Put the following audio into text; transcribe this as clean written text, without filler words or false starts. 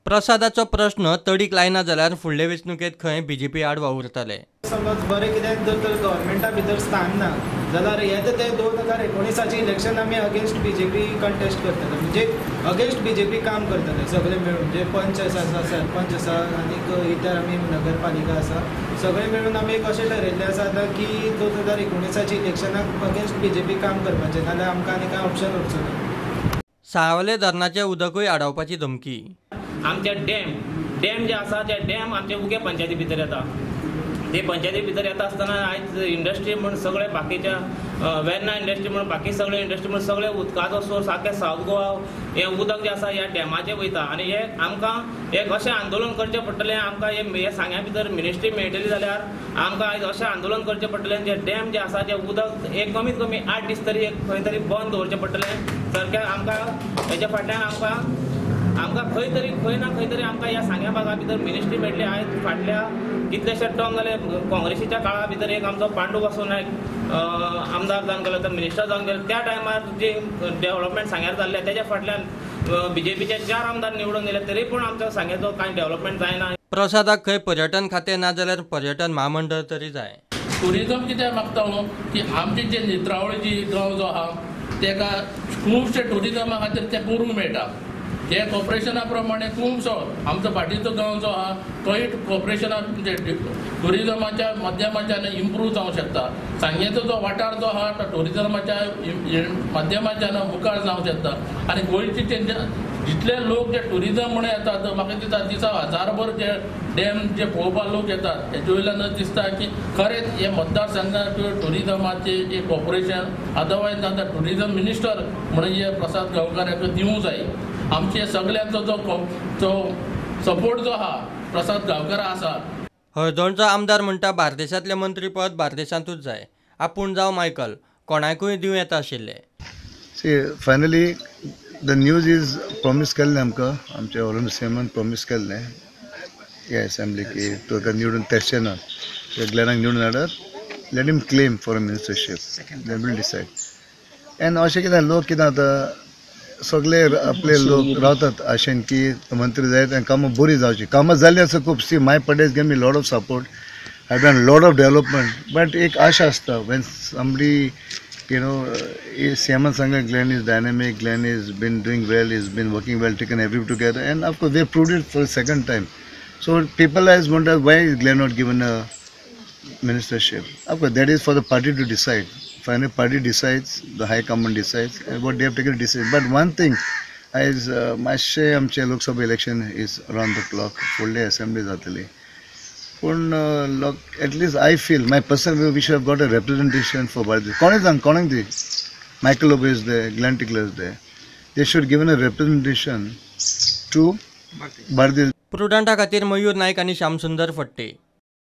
प्रसादाचो प्रश्न तडीक लायना जाल्यार फुडले वेंचणुकेंत खंय बीजेपी आड वावुरतले. समज बरें कितें जर तर गव्हर्मेंटा भितर स्थान ना जाल्यार येता ते 2019 इलेक्शन आमी अगेन्स्ट बीजेपी कंटेस्ट करतले, म्हणजे अगेन्स्ट बीजेपी काम करतले सगळे मेळून, जे पंच आसा, सरपंच आसा आनीक इतर आमी नगरपालिका आसा, सगळे मेळून आमी एक अशें ठरयल्लें आसा आतां की 2019 इलेक्शनाक अगेन्स्ट बीजेपी काम करपाचें, नाजाल्यार आमकां आनी कांय ऑप्शन उरचो ना. सावले धरणाचें उदकूय आडावपाची धमकी. आमचे डॅम जे आसा ते डॅम आमचे उगे पंचायती भितर येता, ते पंचायती भितर येता आसतना आयज इंडस्ट्री म्हूण सगळे बाकीच्या वेर्ना इंडस्ट्री म्हूण बाकी सगळे इंडस्ट्री म्हूण सगळे उदकाचो सोर्स आख्या सावथ गोवा हें उदक जें आसा ह्या डॅमाचेर वयता आनी हे आमकां एक अशें आंदोलन करचें पडटलें. आमकां हे सांग्या भितर मिनिस्ट्री मेळटली जाल्यार आमकां आयज अशें आंदोलन करचें पडटलें, जे डॅम जे आसा तें उदक एक कमीत कमी 8 दीस तरी एक खंय तरी बंद दवरचें पडटलें. सारकें आमकां हेच्या फाटल्यान आमकां आमकां खंय तरी खंय ना खंय तरी आमकां ह्या सांग्या भागा भितर मिनिस्ट्री मेळटली. आयज फाटल्या कितलेशे टर्म जाले काँग्रेसीच्या काळा भितर एक आमचो पांडू वासू नायक आमदार जावन गेलो, तर मिनिस्टर जावन गेलो, त्या टायमार जी डेव्हलपमेंट सांग्यार जाल्लें तेज्या फाटल्यान बीजेपीचे 4 आमदार निवडून गेले तरी पूण आमच्या सांग्याचो कांय डेव्हलपमेंट जायना. प्रसादाक खंय पर्यटन खातें ना जाल्यार पर्यटन म्हामंडळ तरी जाय. टुरिजम कित्याक मागता न्हू की आमचे जे नेत्रावळी जी गांव जो आहा तेका खुबशे टुरिजमा खातीर ते करूंक मेळटा. ते कॉर्पोरेशना प्रमाणे खुबसो आमचो फाटीचो गांव जो आहा तोय कॉर्पोरेशना म्हणजे टुरिजमाच्या माध्यमाच्यान इम्प्रूव जावंक शकता. सांग्याचो जो वाठार जो आहा तो टुरिजमाच्या माध्यमाच्यान मुखार जावंक शकता. आनी गोंयचे ते जितले लोक जे टुरिजम म्हणून येतात म्हाका दिसता दिसा हजारभर जे डॅम जे पळोवपाक लोक येतात हेजे वयल्यान दिसता की खरेंच हे मतदारसंघात टुरिजमाचे एक कॉर्पोरेशन अदरवायज आतां टुरिजम मिनिस्टर म्हणून हे प्रसाद गांवकार हाका दिवंक जाय. आमचे सगळ्यांचो जो सपोर्ट जो आहा प्रसाद गांवकार आसा. हळदोणचो आमदार म्हणटा बार्देशांतलें मंत्रीपद बार्देशांतूच जाय, आपूण जावं मायकल कोणाकूय दिवं येता आशिल्लें. See finally the news is promise केल्लें आमकां, आमच्या ऑनरेबल सीएमान प्रॉमीस केल्लें ह्या असेंब्ली की तुका निवडून तेशें ना ग्लॅनाक निवडून हाडात, let him claim for a ministership, they will decide. And अशें कितें लोक कितें जाता सगळे आपले लोक रावतात आशेन की मंत्री जायत आनी कामां बरीं जावचीं. कामां जालीं आसा खूब. See my Pradesh gave me lot of support, I done lot of development, but एक आशा आसता when somebody you know सीएमान सांगलें Glenn is dynamic, Glenn is been doing well, is been working well, taken every together, and of course they proved it for second time. So people has wonder why is Glenn not given a ministership. Of course that is for the party to decide. Finally, party decides, the high command decides, and what they have taken a decision. But one thing is, मातशें आमचें Lok Sabha election is around the clock, फुडले assembly जातली. पूण at least I feel my personal we should have got a representation for Bardez. कोणें सांग कोणाक दी, Michael Lobo is there, Glenn Ticlo is there, they should given a representation to Bardez. प्रुडंटा खातीर मयूर नायक आनी श्यामसुंदर फट्टे.